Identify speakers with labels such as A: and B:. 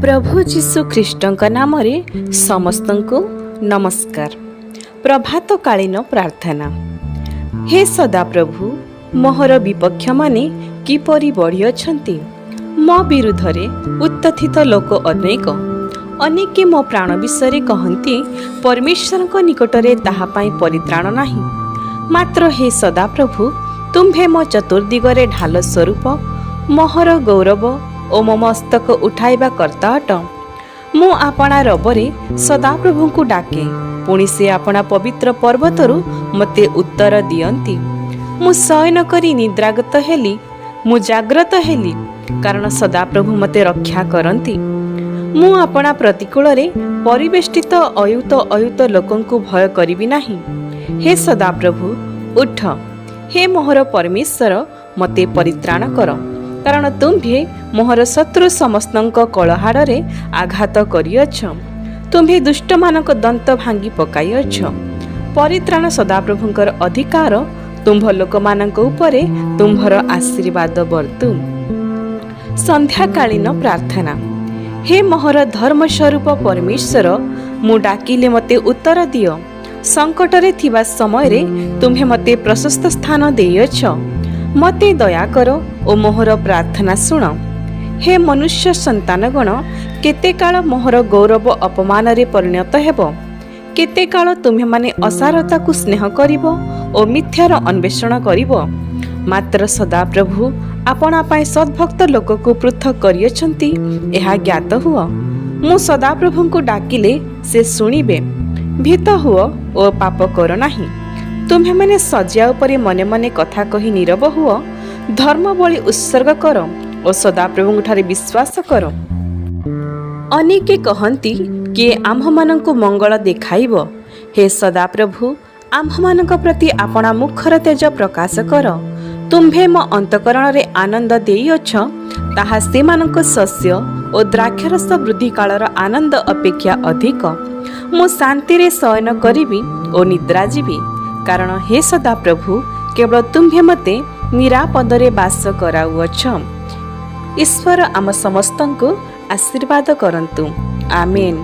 A: ପ୍ରଭୁ ଯୀଶୁ ଖ୍ରୀଷ୍ଟଙ୍କ ନାମରେ ସମସ୍ତଙ୍କୁ ନମସ୍କାର। ପ୍ରଭାତକାଳୀନ ପ୍ରାର୍ଥନା। ହେ ସଦାପ୍ରଭୁ, ମୋହର ବିପକ୍ଷମାନେ କିପରି ବଢ଼ିଅଛନ୍ତି! ମୋ ବିରୁଦ୍ଧରେ ଉତ୍ଥିତ ଲୋକ ଅନେକ। ଅନେକେ ମୋ ପ୍ରାଣ ବିଷୟରେ କହନ୍ତି, ପରମେଶ୍ୱରଙ୍କ ନିକଟରେ ତାହା ପାଇଁ ପରିତ୍ରାଣ ନାହିଁ। ମାତ୍ର ହେ ସଦାପ୍ରଭୁ, ତୁମ୍ଭେ ମୋ ଚତୁର୍ଦିଗରେ ଢାଲ ସ୍ୱରୂପ, ମୋହର ଗୌରବ ଓ ମୋ ମସ୍ତକ ଉଠାଇବା କର୍ତ୍ତା ଅଟ। ମୁଁ ଆପଣା ରବରେ ସଦାପ୍ରଭୁଙ୍କୁ ଡାକେ, ପୁଣି ସେ ଆପଣା ପବିତ୍ର ପର୍ବତରୁ ମୋତେ ଉତ୍ତର ଦିଅନ୍ତି। ମୁଁ ଶୟନ କରି ନିଦ୍ରାଗତ ହେଲି, ମୁଁ ଜାଗ୍ରତ ହେଲି, କାରଣ ସଦାପ୍ରଭୁ ମୋତେ ରକ୍ଷା କରନ୍ତି। ମୁଁ ଆପଣା ପ୍ରତିକୂଳରେ ପରିବେଷ୍ଟିତ ଅୟୁତ ଅୟୁତ ଲୋକଙ୍କୁ ଭୟ କରିବି ନାହିଁ। ହେ ସଦାପ୍ରଭୁ, ଉଠ। ହେ ମୋହର ପରମେଶ୍ୱର, ମୋତେ ପରିତ୍ରାଣ କର, କାରଣ ତୁମ୍ଭେ ମୋହର ଶତ୍ରୁ ସମସ୍ତଙ୍କ କଳହାଡ଼ରେ ଆଘାତ କରିଅଛ। ତୁମ୍ଭେ ଦୁଷ୍ଟମାନଙ୍କ ଦନ୍ତ ଭାଙ୍ଗି ପକାଇଅଛ। ପରିତ୍ରାଣ ସଦାପ୍ରଭୁଙ୍କର ଅଧିକାର। ତୁମ୍ଭ ଲୋକମାନଙ୍କ ଉପରେ ତୁମ୍ଭର ଆଶୀର୍ବାଦ ବର୍ତ୍ତୁ। ସନ୍ଧ୍ୟାକାଳୀନ ପ୍ରାର୍ଥନା। ହେ ମୋହର ଧର୍ମ ସ୍ୱରୂପ ପରମେଶ୍ୱର, ମୁଁ ଡାକିଲେ ମୋତେ ଉତ୍ତର ଦିଅ। ସଙ୍କଟରେ ଥିବା ସମୟରେ ତୁମ୍ଭେ ମୋତେ ପ୍ରଶସ୍ତ ସ୍ଥାନ ଦେଇଅଛ। ମୋତେ ଦୟା କର ଓ ମୋହର ପ୍ରାର୍ଥନା ଶୁଣ। ହେ ମନୁଷ୍ୟ ସନ୍ତାନଗଣ, କେତେ କାଳ ମୋହର ଗୌରବ ଅପମାନରେ ପରିଣତ ହେବ? କେତେ କାଳ ତୁମ୍ଭେମାନେ ଅସାରତାକୁ ସ୍ନେହ କରିବ ଓ ମିଥ୍ୟାର ଅନ୍ୱେଷଣ କରିବ? ମାତ୍ର ସଦାପ୍ରଭୁ ଆପଣା ପାଇଁ ସଦ୍ଭକ୍ତ ଲୋକକୁ ପୃଥକ କରିଅଛନ୍ତି, ଏହା ଜ୍ଞାତ ହୁଅ। ମୁଁ ସଦାପ୍ରଭୁଙ୍କୁ ଡାକିଲେ ସେ ଶୁଣିବେ। ଭୀତ ହୁଅ ଓ ପାପ କର ନାହିଁ। ତୁମ୍ଭେମାନେ ଶଯ୍ୟା ଉପରେ ମନେ ମନେ କଥା କହି ନୀରବ ହୁଅ। ଧର୍ମ ବଳି ଉତ୍ସର୍ଗ କର ଓ ସଦାପ୍ରଭୁଙ୍କଠାରେ ବିଶ୍ୱାସ କର। ଅନେକେ କହନ୍ତି, କିଏ ଆମ୍ଭମାନଙ୍କୁ ମଙ୍ଗଳ ଦେଖାଇବ? ହେ ସଦାପ୍ରଭୁ, ଆମ୍ଭମାନଙ୍କ ପ୍ରତି ଆପଣା ମୁଖର ତେଜ ପ୍ରକାଶ କର। ତୁମ୍ଭେ ମୋ ଅନ୍ତଃକରଣରେ ଆନନ୍ଦ ଦେଇଅଛ, ତାହା ସେମାନଙ୍କ ଶସ୍ୟ ଓ ଦ୍ରାକ୍ଷାରସ ବୃଦ୍ଧି କାଳର ଆନନ୍ଦ ଅପେକ୍ଷା ଅଧିକ। ମୁଁ ଶାନ୍ତିରେ ଶୟନ କରିବି ଓ ନିଦ୍ରା ଯିବି, କାରଣ ହେ ସଦାପ୍ରଭୁ, କେବଳ ତୁମ୍ଭେ ମୋତେ ନିରାପଦରେ ବାସ କରାଉଅଛ। ଈଶ୍ୱର ଆମ ସମସ୍ତଙ୍କୁ ଆଶୀର୍ବାଦ କରନ୍ତୁ। ଆମେନ୍।